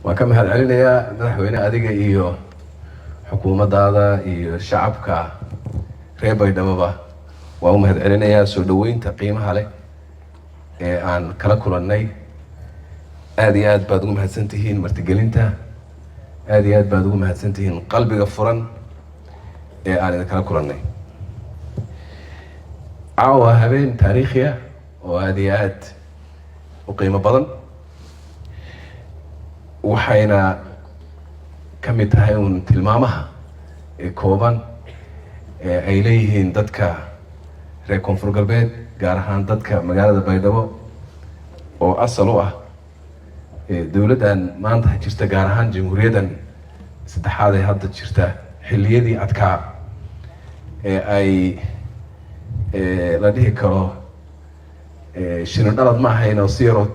Waan ka mahad celinayaa, madaxweyne, adiga iyo xukuumaddaada iyo shacabka reer Baydhaboba. Waan u mahad celinayaa soo dhaweynta qiimaha leh ee aan kala kulannay. Aada iyo aad baad ugu mahadsan tihiin martigelinta. Aada iyo aad baad ugu mahadsan tihiin qalbiga furan ee aan idinkala kulannay. Caawa habeen taariikhi ah oo aada iyo aad u qiimo badan, waxayna ka mid tahay uun tilmaamaha ee kooban ee ay leeyihiin dadka reer Koonfur Galbeed, gaar ahaan dadka magaalada Baydhabo oo asal u ah dowladdan maanta jirta, gaar ahaan jamhuuriyaddan saddexaad ee hadda jirta. Xilliyadii adkaa ee ay la dhihi karo shinin dhalad ma ahayn oo si yaroo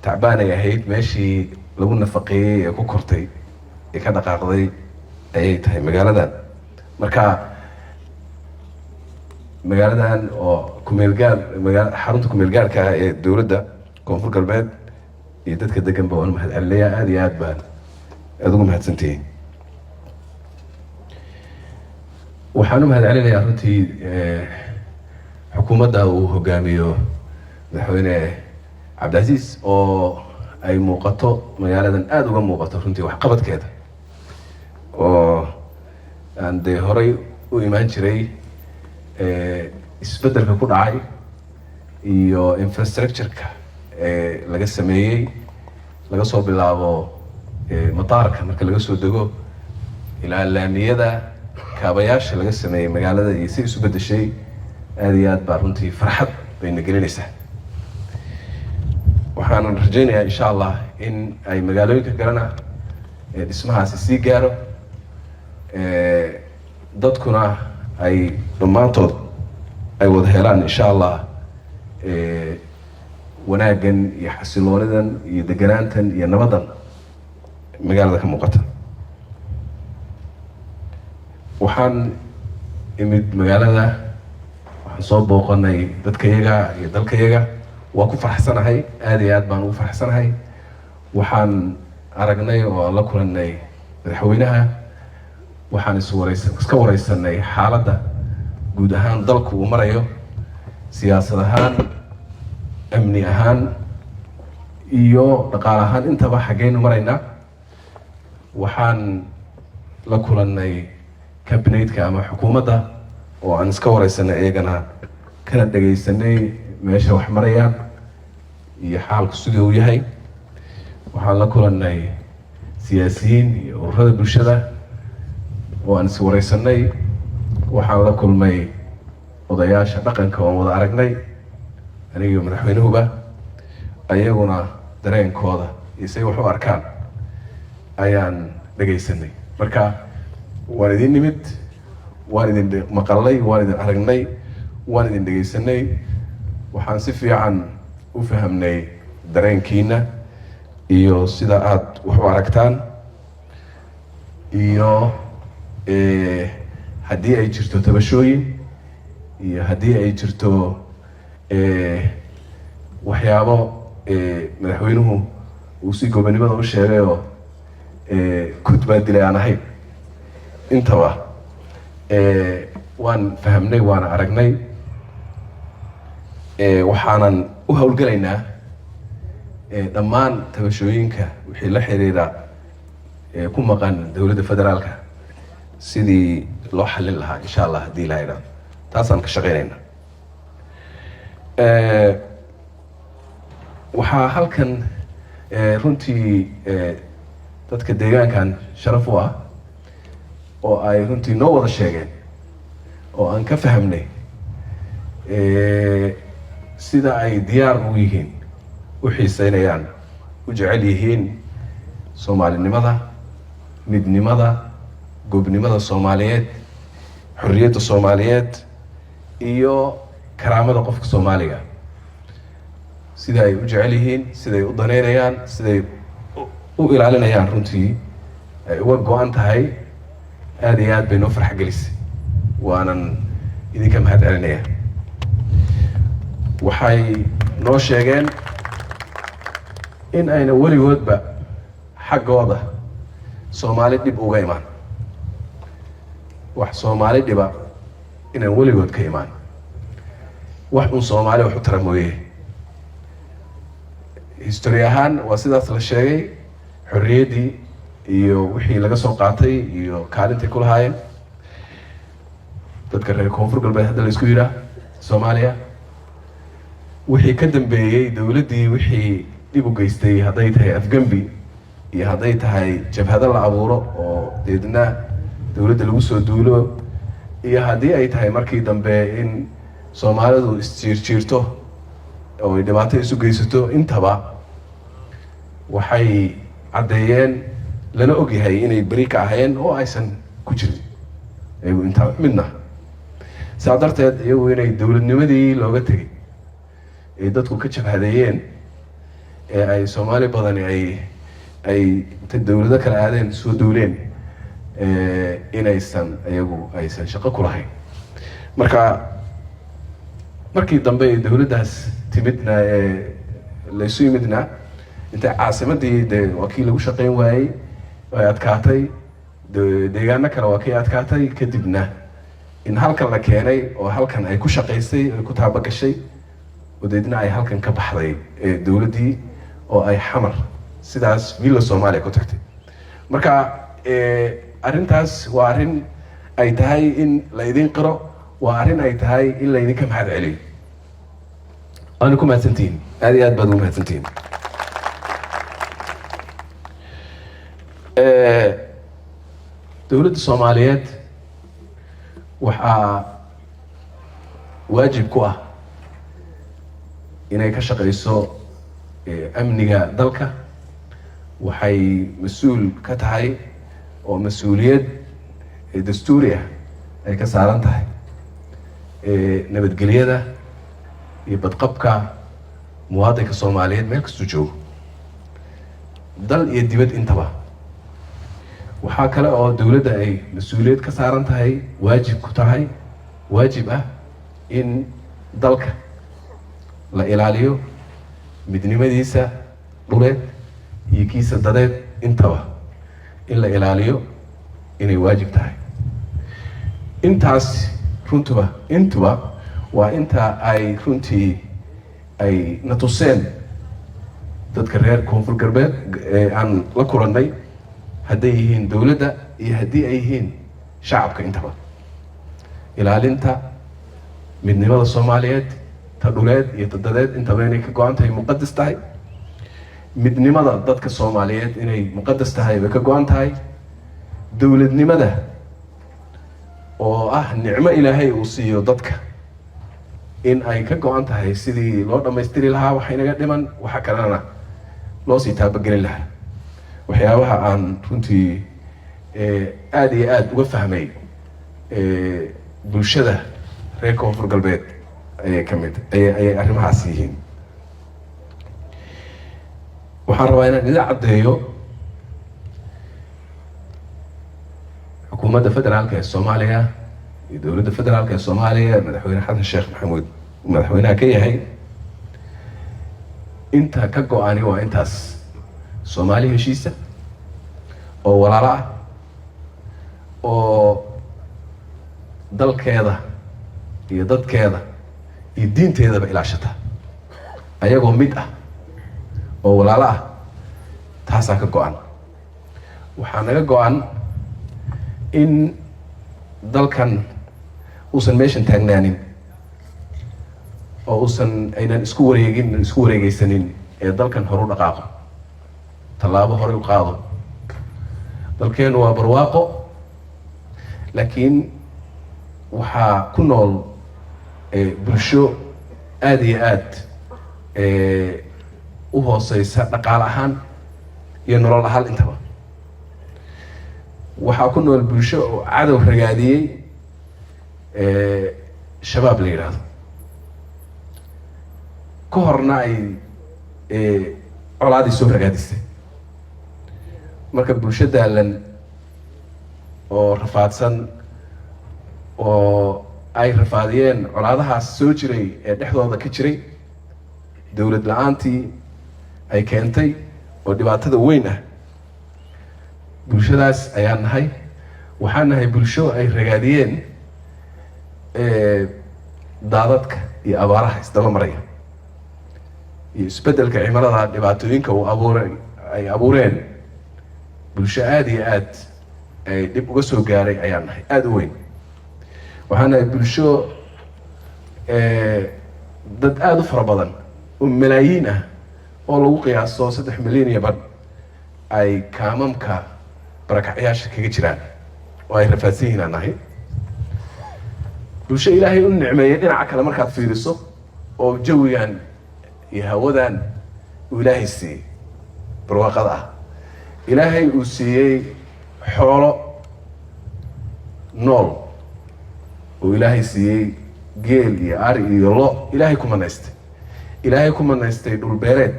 tacbaan ay ahayd, meeshii lagu nafaqeeyey ee ku kortay ee ka dhaqaaqday ayay tahay magaaladan. Marka magaaladan oo kumeelgaar magaa xarunta kumeel gaarka ah ee dowladda Koonfur Galbeed iyo dadka deganba waan mahad celinayaa. Aada iyo aad baan aada ugu mahadsantihiin. Waxaan u mahad celinayaa runtii xukuumadda uu hogaamiyo madaxweyne Cabdicasiis, oo ay muuqato magaaladan aada uga muuqato runtii waxqabadkeeda, oo aan dee horay u imaan jiray. Isbeddelka ku dhacay iyo infrastructure-ka ee laga sameeyey, laga soo bilaabo madaarka marka laga soo dego ilaa laamiyada, kaabayaasha laga sameeyey magaalada iyo si isu beddeshay, aada iyo aad baa runtii farxad bayna gelinaysaa. Waxaanan rajaynayaa, insha Allah, in ay magaalooyinka kalena dhismahaasi sii gaaro, dadkuna ay dhammaantood ay wada helaan, insha Allah, wanaaggan iyo xasiloonidan iyo deganaantan iyo nabaddan magaalada ka muuqata. Waxaan imid magaalada, waxaan soo booqanay dadkayaga iyo dalkayaga. Waa ku faraxsanahay, aada iyo aad baan ugu faraxsanahay. Waxaan aragnay oo aan la kulanay madaxweynaha. Waxaan iswareysa iska wareysanay xaaladda guud ahaan dalku uu marayo, siyaasad ahaan, amni ahaan iyo dhaqaale ahaan intaba, xaggeynu maraynaa. Waxaan la kulanay cabinetka ama xukuumadda oo aan iska wareysanay iyagana, kana dhegaysanay meesha wax marayaan iyo xaalku sidii uu yahay. Waxaan la kulanay siyaasiyiin iyo ururada bulshada oo aan is wareysanay. Waxaan la kulmay odayaasha dhaqanka oon wada aragnay anigiyo madaxweynuhuba, ayaguna dareenkooda iyo say wax u arkaan ayaan dhegaysanay. Marka waan idin nimid, waan idin maqalnay, waan idin aragnay, waan idin dhegaysanay. Waxaan si fiican u fahamnay dareenkiina iyo sida aada wax u aragtaan iyo haddii ay jirto tabashooyin iyo haddii ay jirto waxyaabo madaxweynuhu uu si gobonimada u sheegayoo kud baa dilay aan ahayn. Intaba waan fahamnay, waana aragnay. Waxaanan u howlgelaynaa dhammaan tabashooyinka wixii la xiriira ku maqan dowladda federaalka sidii loo xalin lahaa, insha Allah, haddii la idhaahdo. Taasaan ka shaqeynayna. Waxaa halkan runtii dadka deegaankan sharaf u ah oo ay runtii noo wada sheegeen oo aan ka fahamnay sida ay diyaar ugu yihiin, u xiiseynayaan, u jecel yihiin soomaalinimada, midnimada, gobnimada Soomaaliyeed, xorriyadda Soomaaliyeed iyo karaamada qofka Soomaaliga, sida ay u jecel yihiin, siday u daneynayaan, siday u ilaalinayaan, runtii ay uga go-an tahay. Aada iyo aad bay noo farx gelisay, waanan idinka mahad celinaya. Waxay noo sheegeen in ayna weligoodba Xaggooda Soomaali dhib uga imaan, wax Soomaali dhiba inaan weligood ka imaan, wax un Soomaali wax u tara mooye. History ahaan waa sidaas la sheegay, xorriyaddii iyo wixii laga soo qaatay iyo kaalintay ku lahaayeen dadka reer Koonfur Galbeed hadda la isku yidhaah Soomaaliya. Wixii ka dambeeyey dowladdii, wixii dhib u geystay, hadday tahay afgembi iyo hadday tahay jabhado la abuuro oo deedna dowladda lagu soo duulo, iyo haddii ay tahay markii dambe in Soomaalidu isjiirjiirto oo ay dhibaato isu geysato, intaba waxay caddeeyeen lana ogyahay inay beri ka ahayeen oo aysan ku jirin iyagu intaa midna. Saa darteed iyagu inay dowladnimadii looga tegay ee dadku ka jabhadeeyeen ee ay Soomaali badani ay inta dowlado kala aadeen soo duuleen, inaysan iyagu aysan shaqo ku lahayn. Marka markii dambe ee dowladdaas timidna ee laysu yimidna, intay caasimadii dee waa kii lagu shaqayn waayey, ay adkaatay, deegaano kale waa kii adkaatay, kadibna in halkan la keenay oo halkan ay ku shaqaysay, ay ku taabagashay, oo deedna ay halkan ka baxday dowladdii oo ay Xamar sidaas Villa Soomaaliya ku tagtay. Marka arrintaas waa arrin ay tahay in la idin qiro, waa arrin ay tahay in laydinka mahad celiyo. Waana ku mahadsantihiin, aad iyo aad baad ugu mahadsantihiin. Dowladda Soomaaliyeed waxaa waajib ku ah inay ka shaqeyso amniga dalka. Waxay mas-uul ka tahay oo mas-uuliyad dastuuri ah ay ka saaran tahay nabadgelyada iyo badqabka muwaadinka Soomaaliyeed meel kastuu joogo, dal iyo dibad intaba. Waxaa kale oo dowladda ay mas-uuliyad ka saaran tahay, waajib ku tahay, waajib ah in dalka la ilaaliyo midnimadiisa dhuleed iyo kiisa dadeed intaba, in la ilaaliyo inay waajib tahay. Intaas runtuba intuba waa inta ay runtii ay na tuseen dadka reer Koonfur Galbeed ee aan la kulannay, hadday yihiin dowladda iyo haddii ay yihiin shacabka intaba. Ilaalinta midnimada Soomaaliyeed, ta dhuleed iyo ta dadeed intaba, inay ka go-an tahay, muqadas tahay. Midnimada dadka Soomaaliyeed inay muqadas tahay bay ka go-an tahay. Dowladnimada oo ah nicmo Ilaahay uu siiyo dadka in ay ka go-an tahay sidii loo dhammaystiri lahaa waxa inaga dhiman, waxa kalena loo sii taabagelin lahaa. Waxyaabaha aan runtii aada iyo aada uga fahmay bulshada reer Koonfur Galbeed ayay ka mid ayay arrimahaas yihiin. Waxaan rabaa inaan idin caddeeyo, xukuumadda federaalka ee Soomaaliya iyo dowladda federaalka ee Soomaaliya, Madaxweyne Xasan Sheekh Maxamuud madaxweynaha ka yahay, inta ka go-ani waa intaas: Soomaali heshiisa oo walaalo ah oo dalkeeda iyo dadkeeda iyo diinteedaba ilaashata, ayagoo mid ah oo walaalo ah. Taasaa ka go-an. Waxaa naga go-an in dalkan uusan meeshan taagnaanin oo uusan aynan isku wareegin, isku wareegeysanin, ee dalkan horu dhaqaaqo, tallaabo horey u qaado. Dalkeenu waa barwaaqo, laakiin waxaa ku nool bulsho aada iyo aad u hooseysa dhaqaale ahaan iyo nolol ahaan intaba. Waxaa ku nool bulsho oo cadow ragaadiyey, Shabaab la yidhaahdo, ka horna ay colaadii soo ragaadisay. Marka bulsho daalan oo rafaadsan oo ay rafaadiyeen colaadahaas soo jiray ee dhexdooda ka jiray, dowlad la-aantii ay keentay oo dhibaatada weyn ah. Bulshadaas ayaan nahay. Waxaan nahay bulsho ay ragaadiyeen daadadka iyo abaaraha isdaba maraya iyo isbeddelka cimilada, dhibaatooyinka uu abuuray, ay abuureen. Bulsho aada iyo aad ay dhib uga soo gaaray ayaan nahay, aada u weyn. Waxaan nahay bulsho dad aada u fara badan oo malaayiin ah, oo lagu qiyaaso 3 milyan iyo badh, ay kaamamka barakacyaasha kaga jiraan oo ay rafaadsan yihiin aan nahay. Bulsho Ilaahay u nicmeeyey dhinaca kale markaad fiiriso, oo jawigan iyo hawadan uu Ilaahay siiyey barwaaqada ah, Ilaahay uu siiyey xoolo nool, uu Ilaahay siiyey geel iyo ari iyo lo, Ilaahay ku manaystay, Ilaahay ku manaystay dhul beereed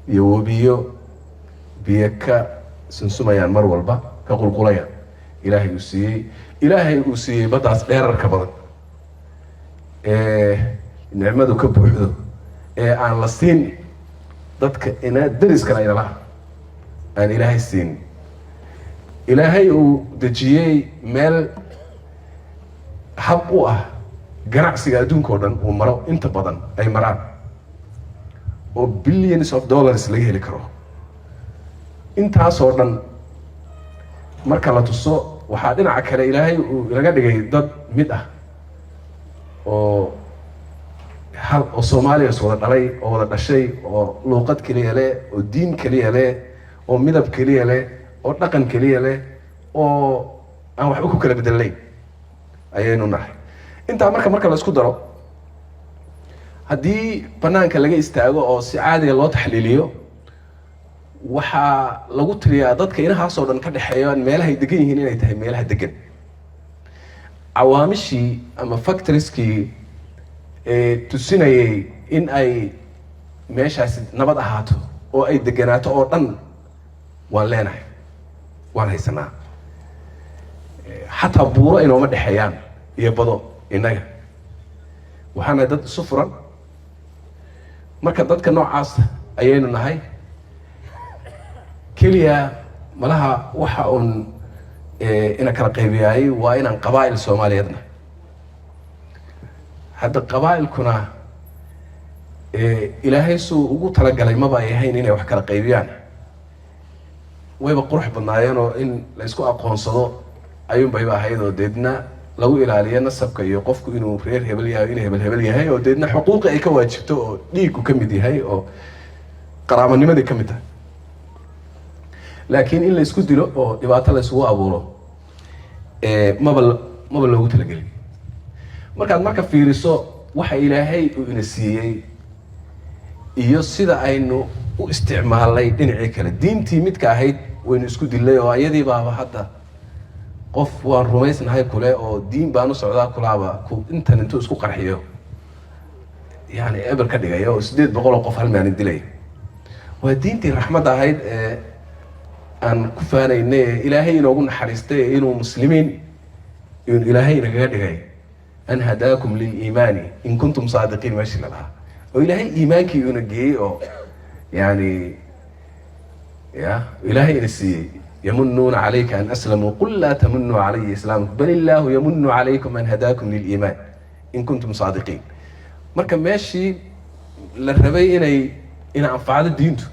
iyo webiyo biyo ka sunsumayaan, mar walba ka qulqulayaan, Ilaahay uu siiyey, Ilaahay uu siiyey baddaas dheerarka badan ee nicmadu ka buuxdo ee aan la siin dadka ina dariskana inalaha aan Ilaahay siin, Ilaahay uu dejiyey meel hab u ah ganacsiga adduunka oo dhan uu maro, inta badan ay maraan, oo billions of dollars laga heli karo. Intaasoo dhan marka la tuso, waxaa dhinaca kale Ilaahay uu inaga dhigay dad mid ah oo hal oo Soomaaliya is wada dhalay oo wada dhashay, oo luuqad keliya leh, oo diin keliya leh, oo midab keliya leh, oo dhaqan keliya leh, oo aan waxba ku kala bedelayn ayaynu nahay. Intaa marka la isku daro, haddii banaanka laga istaago oo si caadiga loo taxliiliyo, waxaa lagu tiriyaa dadka inahaasoo dhan ka dhexeeyo meelahay degan yihiin inay tahay meelaha degan. Cawaamishii ama factorskii ee tusinayay in ay meeshaasi nabad ahaato oo ay deganaato oo dhan waan leenahay, waan haysanaa. Xataa buuro inooma dhexeeyaan iyo bado. Innaga waxaa nahay dad isu furan. Marka dadka noocaas ayaynu nahay. Keliya malaha waxa uun ina kala qaybiyaayey waa inaan qabaa'il Soomaaliyeedna. Hadda qabaa'ilkuna Ilaahay suu ugu talagalay maba ay ahayn inay wax kala qaybiyaan. Wayba qurux badnaayeenoo in la isku aqoonsado ayuunbayba ahayd, oo deedna lagu ilaaliyo nasabka iyo qofku inuu reer hebel yahay, inuu hebel hebel yahay, oo deedna xuquuqi ay ka waajibto, oo dhiigku ka mid yahay, oo qaraabanimadii ka mid tahay. Laakiin in la isku dilo oo dhibaato la isugu abuuro maba loogu talagelin. Markaad marka fiiriso waxa Ilaahay uu ina siiyey iyo sida aynu u isticmaalnay dhinacii kale, diintii midka ahayd waynu isku dilay, oo iyadii baaba hadda qof waan rumaysnahay kule oo diin baan u socdaa kulaaba ku intan intuu isku qarxiyo, yani eber ka dhigaya, oo 800 oo qof hal maalin dilaya. Waa diintii raxmadda ahayd ee aan ku faanaynay, ee Ilaahay inoogu naxariistay, ee inuu muslimiin Ilaahay inagaga dhigay, "أن هداكم للإيمان إن كنتم صادقين" meeshii la lahaa, oo Ilaahay iimaankii una geeyey, oo yani ya Ilaahay ina siiyey. "يمنون عليك أن أسلموا قل لا تمنوا علي إسلامكم بل الله يمن عليكم أن هداكم للإيمان إن كنتم صادقين." Marka meeshii la rabay inay ina anfacdo diintu,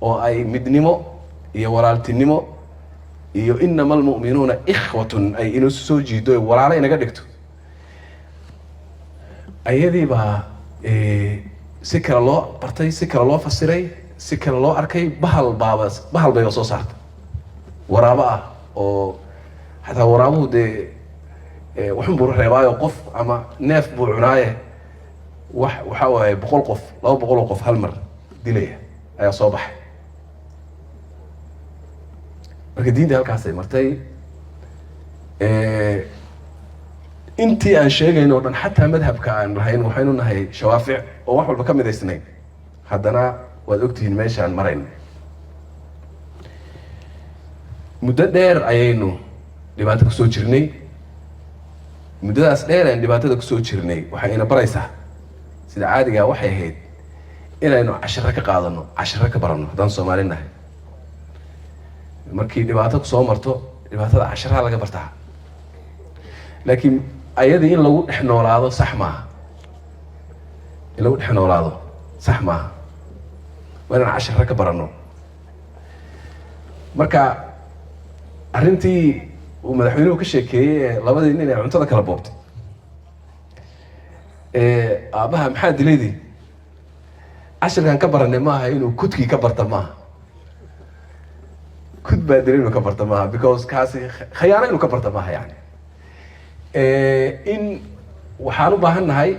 oo ay midnimo iyo walaaltinimo iyo "إنما المؤمنون إخوة" ay inoo soo jiido, walaalo inaga dhigto, ayadii baa si kale loo bartay, si kale loo fasiray, si kale loo arkay. Bahal baaba, bahal bayba soo saartay waraabo ah, oo xataa waraabuhu dee waxun buu reebaayo, qof ama neef buu cunaaye. Wax waxaa waaye 100 qof, 200 oo qof hal mar dilaya ayaa soo baxay. Marka diinta halkaasay martay. Intii aan sheegayno o dhan, xataa madhabka aan lahayn, waxaynu nahay Shawaafic oo wax walba ka midaysnayn, haddana waad ogtihiin meeshaan marayno. Muddo dheer ayaynu dhibaato kusoo jirnay. Muddadaas dheer aan dhibaatada kusoo jirnay waxay ina baraysaa, sida caadigaa waxay ahayd inaynu cashiro ka qaadano, cashiro ka baranno haddaan Soomaali nahay. Markii dhibaato kusoo marto, dhibaatada casharaha laga bartaa, laakiin ayadii in lagu dhex noolaado sax maaha. In lagu dhex noolaado sax maaha. Waa inaan cashara ka baranno. Marka arrintii uu madaxweynuhu ka sheekeeyey ee labadii nin ee cuntada kala boobtay, aabbaha maxaa dilaydi, cashirkan ka baranay maaha inuu kudkii ka barta maaha, kud baa dilay inuu ka barta maaha, because kaasi khayaano inuu ka barta maaha. Yani in waxaan u baahan nahay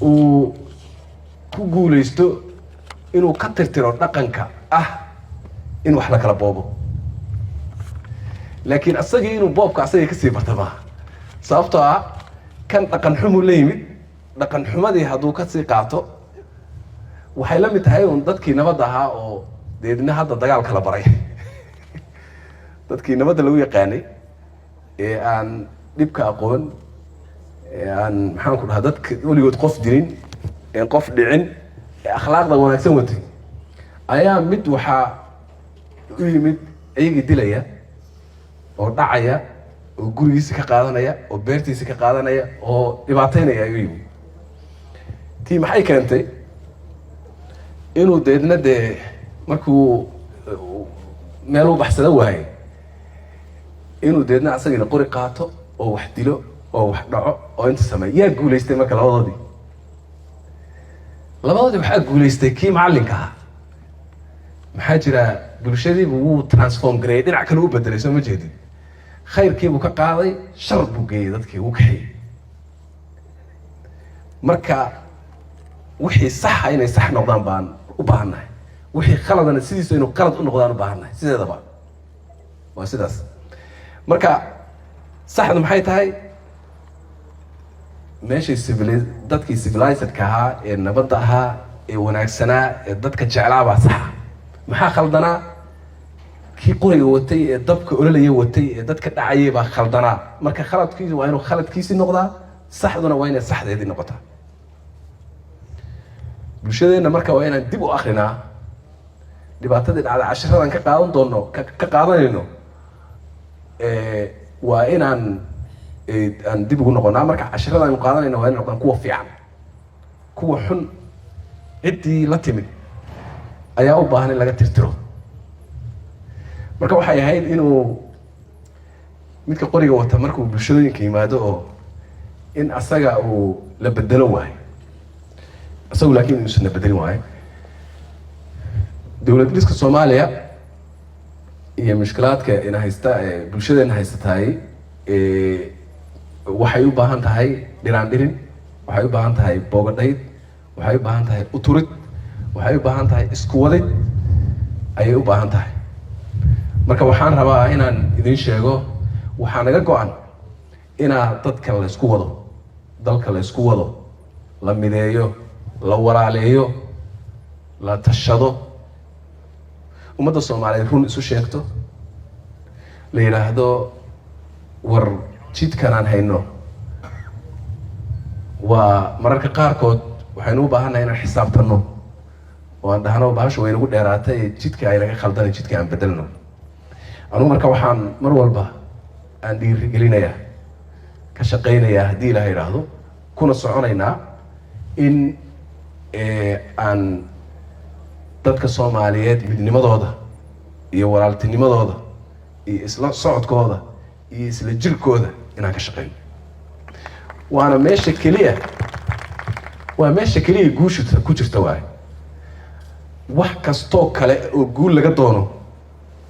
uu ku guuleysto inuu ka tirtiro dhaqanka ah in wax la kala boobo, laakiin asagii inuu boobka asagii kasii barta maaha, sababtoo ah kan dhaqan xumuu la yimid. Dhaqan xumadii hadduu kasii qaato, waxay la mid tahay un dadkii nabadda ahaa oo deedna hadda dagaal kala baray. Dadkii nabadda lagu yaqaanay ee aan dhibka aqoon, ee aan, maxaan ku dhahaa, dadka weligood qof dilin, een qof dhicin, ee akhlaaqda wanaagsan watay, ayaa mid waxaa u yimid iyagii dilaya oo dhacaya oo gurigiisa ka qaadanaya oo beertiisa ka qaadanaya oo dhibaateynaya u yimid. Tii maxay keentay? Inuu deedna dee markuu meel u baxsado waayey, inuu deedna asagina qori qaato oo wax dilo oo wax dhaco oo inta sameey. Yaa guulaystay marka labadoodii? Labadoodii waxaa guulaystay kii macallinka ahaa. Maxaa jira? Bulshadiibu wuu transform gareeyay, dhinac kale u bedelay. Soo ma jeedid? Khayrkiibuu ka qaaday, shar buu geeyey, dadkii wuu kaxeeyey. Marka wixii saxa inay sax noqdaan baan u baahannahay, wixii khaladana sidiisa inuu qalad u noqdaan u baahannahay. Sideedaba waa sidaas. Marka saxdu maxay tahay? Meeshay civili dadkii civilizedka ahaa ee nabadda ahaa ee wanaagsanaa ee dadka jeclaabaa saxa. Maxaa khaldanaa? Kii qoriga watay ee dabka ololaya watay ee dadka dhacayay baa khaldanaa. Marka khaladkiisu waa inuu khaladkiisii noqdaa, saxduna waa inay saxdeedii noqotaa. Bulshadeenna marka waa inaan dib u akrinaa dhibaatadii dhacda, cashiradan ka qaadan doono, ka qaadanayno waa inaan aan dib ugu noqonaa. Marka cashirada aynu qaadanayno waa inay noqdaan kuwa fiican. Kuwa xun ciddii la timid ayaa u baahan in laga tirtiro. Marka waxay ahayd inuu midka qoriga wata markuu bulshadooyinka yimaado oo in asaga uu la bedelo waayo isagu, laakiin inuusan la bedelin waayo. Dowlad dhiska Soomaaliya iyo mushkilaadka ina haysta ee bulshadeena haysataay waxay u baahan tahay dhiraan dhirin, waxay u baahan tahay boogadhayd, waxay u baahan tahay uturid, waxay u baahan tahay isku wadid ayay u baahan tahay. Marka waxaan rabaa inaan idin sheego, waxaa naga go-an inaa dadka la isku wado, dalka la isku wado, la mideeyo, la walaaleeyo, la tashado, ummadda Soomaaliyeed run isu sheegto, la yidhaahdo: war, jidkan aan hayno waa mararka qaarkood waxaynu u baahannahay inaan xisaabtanno oo aan dhahno: bahasha way nagu dheeraatay ee jidka ay naga khaldanay, jidka aan bedelno. Anugu marka waxaan mar walba aan dhiirigelinayaa, ka shaqaynayaa, haddii Ilaah idhaahdo, kuna soconaynaa in aan dadka Soomaaliyeed midnimadooda iyo walaaltinimadooda iyo isla socodkooda iyo isla jirkooda inaan ka shaqeyno. Waana meesha keliya, waa meesha keliya guushu ku jirta waaye. Wax kastoo kale oo guul laga doono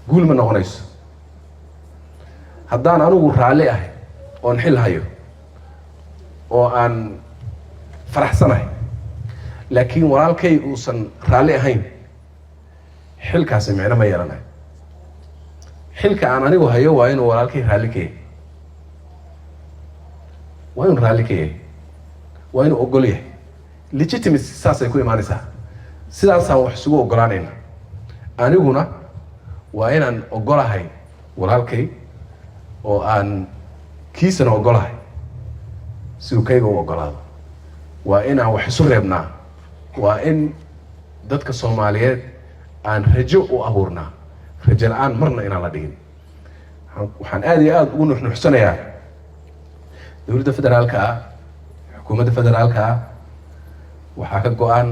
guul ma noqonayso. Haddaan anigu raalli ahay oon xil hayo oo aan faraxsanahay, laakiin walaalkay uusan raalli ahayn, xilkaasi micno ma yeelanayo. Xilka aan anigu hayo waa inuu walaalkay raalli ka yahay, waa inuu raalli ka yahay, waa inuu ogol yahay. Legitimacy saasay ku imaanaysaa, sidaasaan wax isugu ogolaanayna. Aniguna waa inaan ogolahay walaalkay oo aan kiisana ogolahay si uu kayga u ogolaado. Waa inaan wax isu reebnaa, waa in dadka Soomaaliyeed aan rajo u abuurnaa. Rajo la-aan marna inaan la dhigin. Waxaan aada iyo aada ugu nuxnuxsanayaa dowladda federaalka ah, xukuumadda federaalka ah, waxaa ka go-an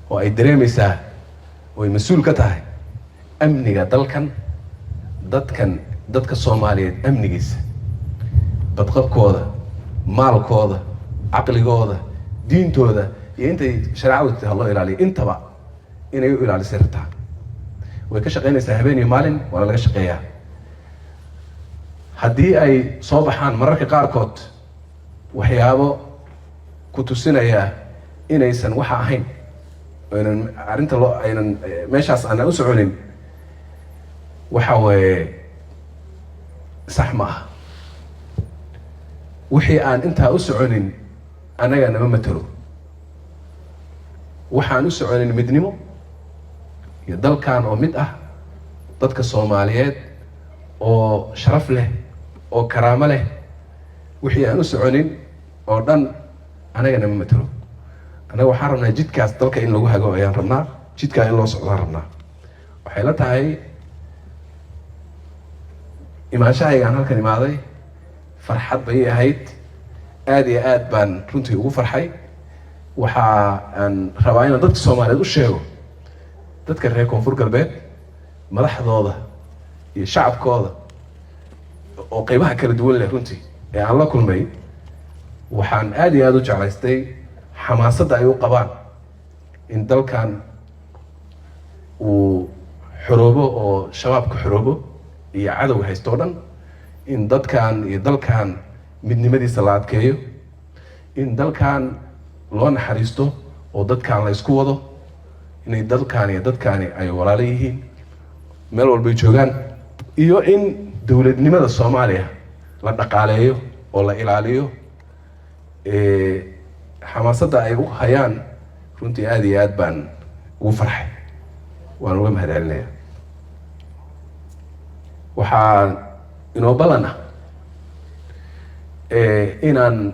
oo ay dareemeysaa oo ay mas-uul ka tahay amniga dalkan, dadkan, dadka Soomaaliyeed amnigiisa, badqabkooda, maalkooda, caqligooda, diintooda iyo intay shareecadu taha loo ilaaliyo, intaba inay u ilaalisay rabtaa. Way ka shaqeynaysaa habeen iyo maalin, waana laga shaqeeyaa. Haddii ay soo baxaan mararka qaarkood waxyaabo ku tusinaya inaysan waxa ahayn, aynan arrinta loo aynan meeshaas aanan u soconin, waxa weeye sax ma aha. Wixii aan intaa u soconin annaga nama matalo. Waxaan u soconin midnimo iyo dalkan oo mid ah, dadka Soomaaliyeed oo sharaf leh oo karaamo leh, wixii aan u soconin oo dhan anaga nama matalo. Annaga waxaan rabnaa jidkaas dalka in lagu hago ayaan rabnaa, jidkaa in loo socdaan rabnaa. Waxay la tahay imaanshahaygaan halkan imaaday farxad bay ii ahayd, aada iyo aad baan runtii ugu farxay. Waxa aan rabaa inaan dadka Soomaaliyeed u sheego, dadka reer Koonfur Galbeed, madaxdooda iyo shacabkooda oo qeybaha kala duwan leh runtii ee aan la kulmay, waxaan aada iyo aada u jeclaystay xamaasadda ay u qabaan in dalkan uu xoroobo oo Shabaabka xoroobo iyo cadowga haysto o dhan, in dadkan iyo dalkan midnimadiisa la adkeeyo, in dalkan loo naxariisto oo dadkan la isku wado, inay dalkan iyo dadkaani ay walaalo yihiin meel walbay joogaan, iyo in dowladnimada Soomaaliya la dhaqaaleeyo oo la ilaaliyo. Xamaasadda ay u hayaan runtii aada iyo aad baan ugu farxay, waan uga mahad celinaya. Waxaa inoo ballan ah inaan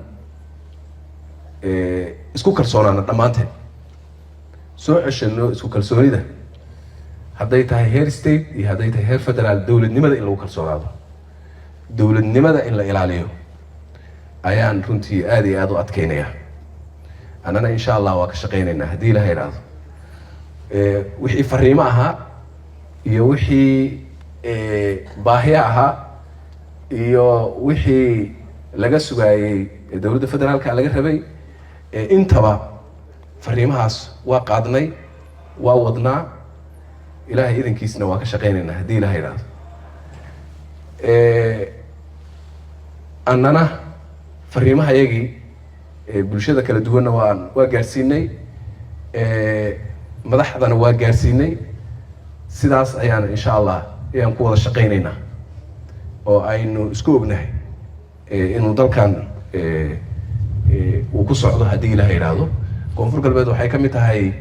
isku kalsoonaano dhammaanteen, soo ceshano isku kalsoonida, hadday tahay heer state iyo hadday tahay heer federaal. Dowladnimada in lagu kalsoonaado, dowladnimada in la ilaaliyo ayaan runtii aada iyo aada u adkeynaya. Annana insha Allah waa ka shaqeynaynaa haddii Ilaha idhaahdo. Wixii fariimo ahaa iyo wixii baahiya ahaa iyo wixii laga sugaayey dowladda federaalka laga rabay, intaba fariimahaas waa qaadnay, waa wadnaa, Ilahay idankiisna waa ka shaqeynaynaa haddii Ilaha idhaahdo. Annana fariimahayagii bulshada kala duwanna waa gaarsiinay, madaxdana waa gaarsiinay. Sidaas ayaan insha Allah ayaan ku wada shaqeynaynaa oo aynu isku ognahay inuu dalkan uu ku socdo haddii Ilaha idhaahdo. Koonfur Galbeed waxay ka mid tahay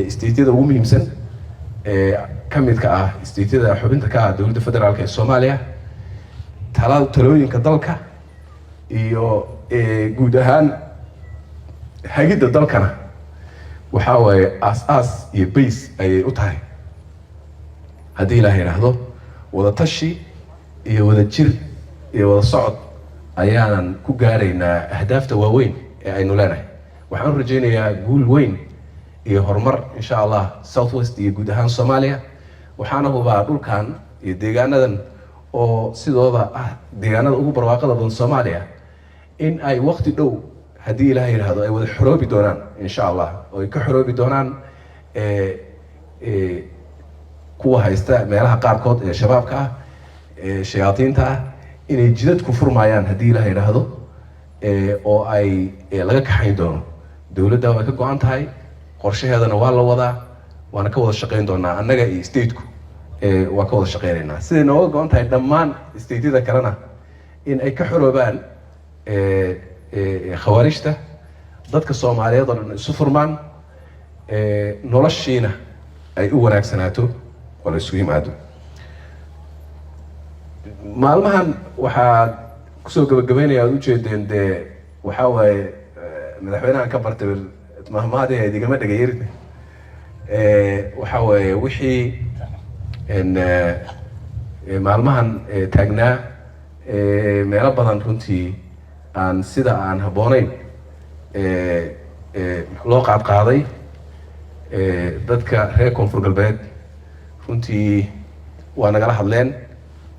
stateyada ugu muhiimsan ee ka midka ah stateyada xubinta ka ah dowladda federaalka ee Soomaaliya. Talooyinka dalka iyo guud ahaan hagidda dalkana waxaa waaye aas-aas iyo base ayay u tahay haddii Ilaah idhaahdo. Wada tashi iyo wada jir iyo wada socod ayaanan ku gaaraynaa ahdaafta waaweyn ee aynu leenahay. Waxaan u rajaynayaa guul weyn iyo horumar insha Allah South West iyo guud ahaan Soomaaliya. Waxaana hubaa dhulkan iyo deegaanadan oo sidooda ah deegaanada ugu barwaaqada badan Soomaaliya in ay waqti dhow haddii Ilaah yidhaahdo ay wada xoroobi doonaan insha Allah, oo ay ka xoroobi doonaan kuwa haysta meelaha qaarkood ee Shabaabka ah ee shayaadiinta ah, inay jidad ku furmayaan haddii Ilaah yidhaahdo oo ay laga kaxayn doono. Dowladda way ka go-an tahay, qorshaheedana waa la wadaa, waana ka wada shaqayn doonaa. Annaga iyo stateku waa ka wada shaqeynaynaa siday nooga go-an tahay dhammaan stateyada kalena in ay ka xoroobaan khawaarijta, dadka Soomaaliyeed oo dhan isu furmaan, noloshiina ay u wanaagsanaato oo la isugu yimaado. Maalmahan waxaad kusoo gabagabeynaya aad ujeedeen, dee waxaa waaye madaxweynahan ka bartay mahmaadii ayd igama dhegayrin, waxaa waaye wixii Maalmahan taagnaa meelo badan runtii aan sida aan habboonayn loo qaadqaaday dadka reer Koonfur Galbeed, runtii waa nagala hadleen,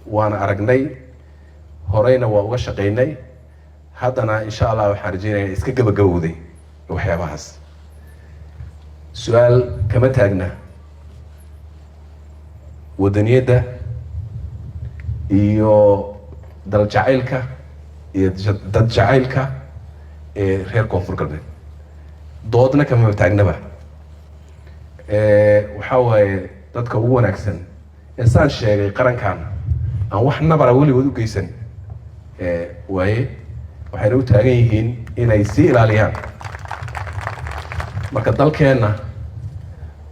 waana aragnay, horeyna waa uga shaqaynay. Haddana insha Allah waxaan rajeynaya iska gabagabowday waxyaabahaas. Su-aal kama taagna wadaniyadda iyo dal jacaylka iyo dad jacaylka ee reer Koonfur Galbeed, doodna kama taagnaba. Waxaa waaye dadka ugu wanaagsan ee saan sheegay qarankan aan wax nabara weligood u geysan waaye, waxayna u taagan yihiin inay sii ilaaliyaan. Marka dalkeenna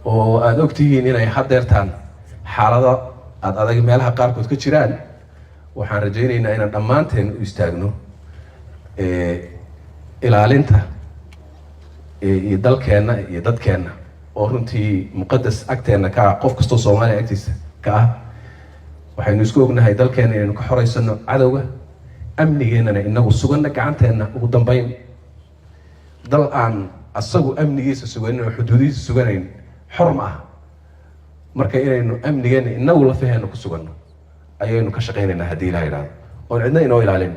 oo aada ogtihiin inay haddeertaan xaalado aada adag meelaha qaarkood ka jiraan, waxaan rajaynaynaa inaan dhammaanteen u istaagno ilaalinta iyo dalkeenna iyo dadkeenna, oo runtii muqadas agteenna ka ah, qof kastoo Soomaaliya agtiisa ka ah. Waxaynu isku ognahay dalkeenna inaynu ka xoreysano cadowga, amnigeennana inagu suganna gacanteenna. Ugu dambeyn, dal aan asagu amnigiisa suganin oo xuduudihiisa suganayn xor ma aha. Marka inaynu amnigeenna inagu lafaheena ku suganno ayaynu ka shaqaynaynaa, haddii Ilaha idhahdo, oon cidna inoo ilaalin,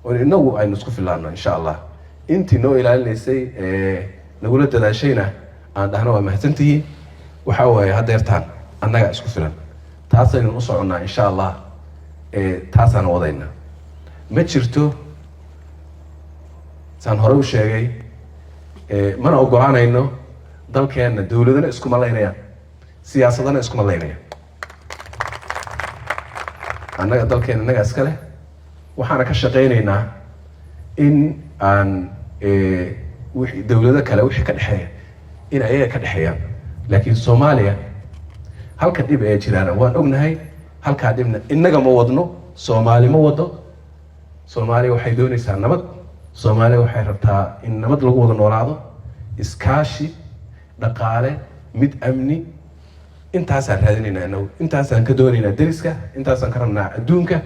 oon inagu aynu isku filaano insha Allah. Intii noo ilaalinaysay ee nagula dadaashayna aan dhahno waa mahadsantihiin. Waxaa waaye haddeertaan annagaa isku filan, taasaynu u soconnaa insha Allah, taasaan wadaynaa. Ma jirto, saan hore u sheegay, mana ogolaanayno dalkeenna dowladana iskuma laynayaan, siyaasadana iskuma laynayaan. Annaga dalkeena innagaa iska leh. Waxaana ka shaqaynaynaa in aan wixii dowlado kale wixii ka dhexeeya in ayaga ka dhexeeyaan, laakiin Soomaaliya halka dhib ee jiraana waan ognahay. Halkaa dhibna innaga ma wadno, Soomaali ma wado. Soomaaliya waxay doonaysaa nabad. Soomaaliya waxay rabtaa in nabad lagu wada noolaado, iskaashi dhaqaale, mid amni. Intaasaan raadinaynaa inagu, intaasaan ka doonaynaa deriska, intaasaan ka rabnaa adduunka,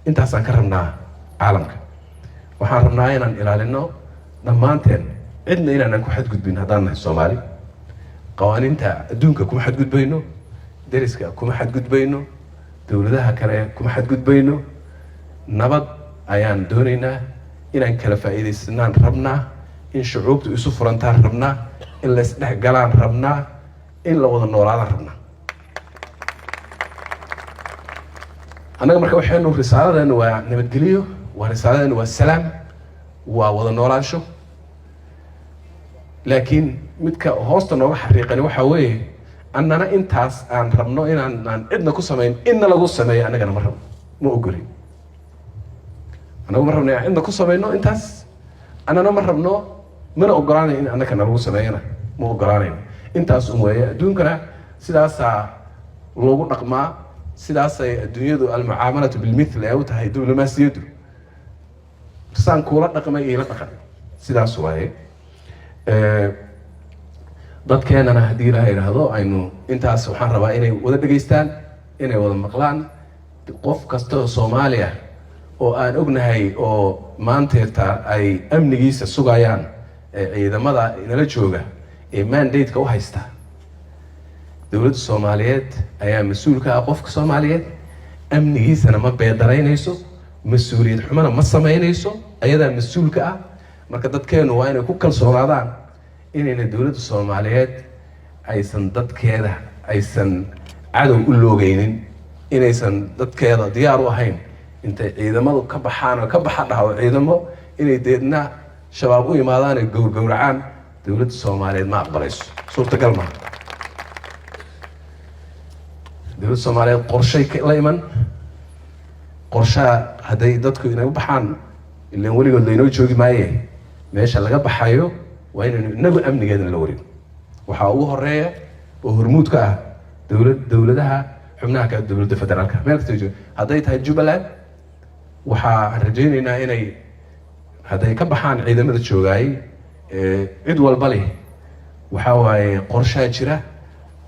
intaasaan ka rabnaa caalamka. Waxaan rabnaa inaan ilaalino dhammaanteen, cidna inaanan ku xadgudbin. Haddaan nahay Soomaali, qawaaniinta adduunka kuma xadgudbayno, deriska kuma xadgudbayno, dowladaha kale kuma xadgudbayno. Nabad ayaan doonaynaa, inaan kala faa'iidaysanaan rabnaa, in shucuubtu isu furantaan rabnaa, in la isdhex galaan rabnaa, in la wada noolaadaan rabnaa annaga. Marka waxaynu risaaladeenu waa nabadgeliyo, waa risaaladeenu waa salaam, waa wada noolaansho. Laakiin midka hoosta nooga xariiqani waxaa weeye, annana intaas aan rabno inaan aan cidna ku samayn, inna lagu sameeyo annagana ma rabno, ma ogolin. Annagu ma rabno inaan cidna ku samayno intaas, annana ma rabno, mana ogolaanayo in annaka nalagu sameeyana, ma ogolaanayno. Intaas un weeye. Adduunkana sidaasaa loogu dhaqmaa, sidaasay adduunyadu almucaamalatu bilmithl ay u tahay. Diblomaasiyaddu saan kuula dhaqmay iila dhaqan, sidaas waaye. Dadkeenana haddii Ilaha idhaahdo aynu intaas waxaan rabaa inay wada dhegaystaan, inay wada maqlaan. Qof kasta oo Soomaaliya oo aan ognahay oo maanteerta ay amnigiisa sugayaan ciidamada inala jooga ee mandate-ka u haysta dowladda Soomaaliyeed ayaa mas-uul ka ah qofka Soomaaliyeed amnigiisana. Ma beedaraynayso, mas-uuliyad xumana ma samaynayso, ayadaa mas-uulka ah. Marka dadkeenu waa inay ku kalsoonaadaan inayna dowladda Soomaaliyeed aysan dadkeeda aysan cadow u loogeynin, inaysan dadkeeda diyaar u ahayn intay ciidamadu ka baxaan oo ka baxa dhahdo ciidamo inay deedna Shabaab u imaadaan ay gowrgowracaan. Dowladda Soomaaliyeed ma aqbalayso, suurtagal maha. Dowladda Soomaaliyeed qorshay la iman, qorshaha hadday dadku inay u baxaan, ilan weligood laynoo joogi maaye, meesha laga baxayo waa inaynu inagu amnigeedana la wareego. Waxaa ugu horeeya oo hormuud ka ah dowladaha xubnaha kale, dowladda federaalka meel kasta jooga. Hadday tahay Jubbaland, waxaa rajaynaynaa inay hadday ka baxaan ciidamada joogaay cid walba leh, waxaa waaye qorshaa jira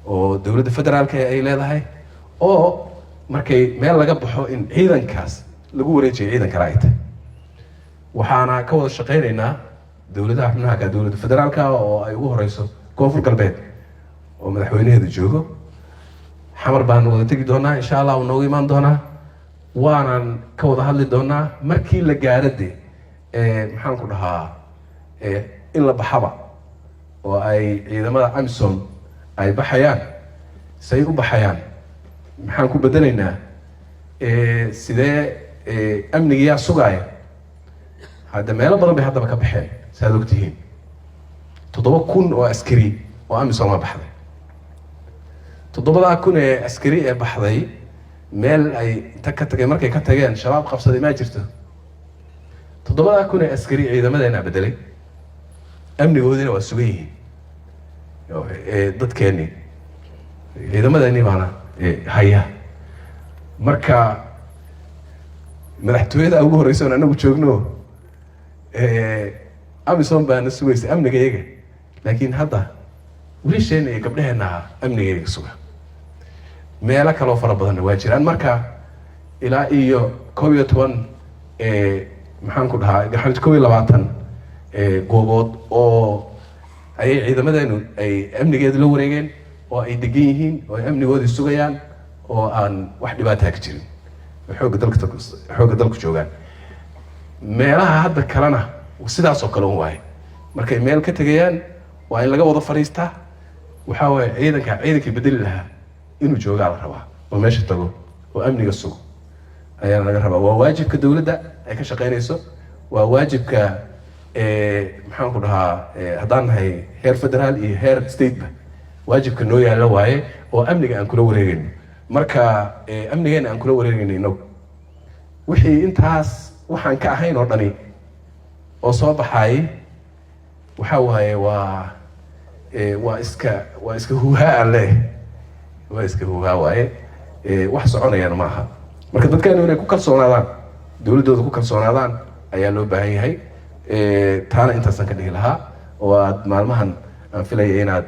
oo dowladda federaalka ay leedahay. Oo markay meel laga baxo in ciidankaas lagu wareejiyo ciidan kale ay tahay. Waxaana ka wada shaqaynaynaa dowladaha xubnaha ka dowladda federaalka, oo ay ugu horeyso Koonfur Galbeed oo madaxweynaheedu joogo. Xamar baanu wada tegi doonaa, insha Allah, uu noogu imaan doonaa, waanan ka wada hadli doonaa markii la gaaro de maxaan ku dhahaa, in la baxaba oo ay ciidamada AMISOM ay baxayaan. Say u baxayaan? Maxaan ku bedelaynaa? Sidee amnigiyaa sugaaya? Hadda meelo badan bay haddaba ka baxeen, saaad ogtihiin. 7,000 oo askari oo AMISOM a baxday. 7,000 ee askari ee baxday, meel ay inta ka tageen, markay ka tageen Shabaab qabsaday maa jirto. 7,000 ee askari ciidamadeenaa bedelay, amnigoodiina waa sugan yihiin. Dadkeennii, ciidamadeennii baana haya. Marka madaxtooyada ugu horeysa oon anagu joogno, AMISOM baana sugaysa amniga iyaga, laakiin hadda wiilasheena iyo gabdhaheenna amniga iyaga suga. Meelo kaloo fara badanna waa jiraan. Marka ilaa iyo 11, maxaan ku dhahaa, 21 goobood oo ayay ciidamadeenu ay amnigeedu la wareegeen oo ay degan yihiin oo ay amnigoodii sugayaan oo aan wax dhibaataa ka jirin, xoogga dalku joogaan. Meelaha hadda kalena sidaas oo kale un waaye. Markay meel ka tegayaan waa in laga wada fadhiistaa. Waxaa waaye ciidanka ciidankii bedeli lahaa inuu joogaa la rabaa oo meesha tago oo amniga sugo ayaana laga rabaa. Waa waajibka dowladda ay ka shaqeynayso, waa waajibka, maxaan ku dhahaa, haddaan nahay heer federaal iyo heer stateba, waajibka noo yaalla waaye oo amniga aan kula wareegayno. Marka amnigeena aan kula wareegayno inagu, wixii intaas waxaan ka ahayn oo dhani oo soo baxaayay waxaa waaye waa iska huuhaa aan leeyahay, waa iska huuhaa waaye, wax soconayana ma aha. Marka dadkeenu inay ku kalsoonaadaan dowladdooda, ku kalsoonaadaan ayaa loo baahan yahay. Taana intaasaan ka dhihi lahaa oo aad maalmahan aan filaya inaad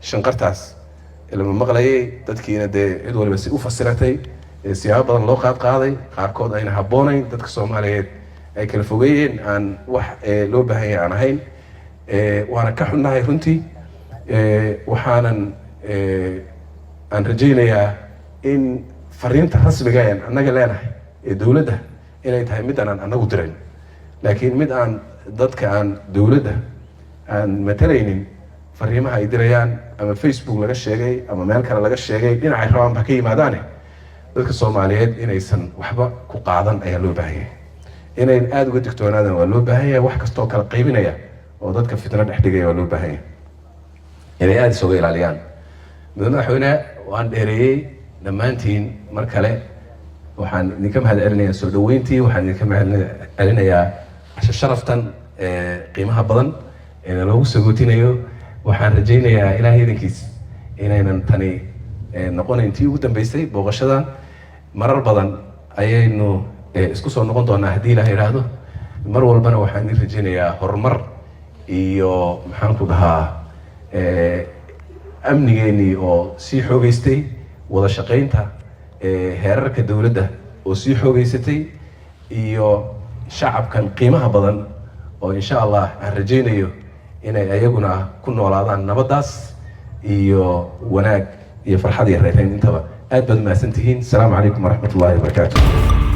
shanqartaas lama maqlayay, dadkiina dee cid waliba si u fasiratay, siyaabo badan loo qaad qaaday, qaarkood ayna habboonayn, dadka Soomaaliyeed ay kala fogeeyeen, aan wax loo baahan yahay aan ahayn. Waana ka xunnahay runtii. Waxaanan aan rajaynayaa in fariinta rasmiga een annaga leenahay ee dowladda inay tahay mid aanan annagu dirayn, laakiin mid aan dadka aan dowladda aan matalaynin fariimaha ay dirayaan ama Facebook laga sheegay ama meel kale laga sheegay, dhinacay rabaan ba ka yimaadaane, dadka Soomaaliyeed inaysan waxba ku qaadan ayaa loo baahan yahay. Inay aada uga digtoonaadaan waa loo baahan yahay. Wax kastoo kala qaybinaya oo dadka fitno dhex dhigaya waa loo baahan yahay inay aada isooga ilaaliyaan. Madaxweyne, waan dheereeyey. Dhammaantiin mar kale waxaan idinka mahad celinayaa soo dhaweyntii. Waxaan idinka mahad celinayaa casho sharaftan qiimaha badan ee loogu sagootinayo. Waxaan rajaynayaa Ilaahay idankiis inaynan tani noqonayn tii ugu dambeysay booqashadan. Marar badan ayaynu isku soo noqon doonaa haddii Ilaah idhaahdo. Mar walbana waxaan idin rajaynayaa horumar iyo, maxaan ku dhahaa, amnigeenii oo sii xoogeystay, wada shaqaynta heerarka dowladda oo sii xoogeysatay, iyo shacabkan qiimaha badan oo insha Allah aan rajaynayo inay ayaguna ku noolaadaan nabaddaas iyo wanaag iyo farxad iyo reereyn intaba. Aad baad mahadsan tihiin. Asalaamu calaykum waraxmat ullahi wabarakaatu.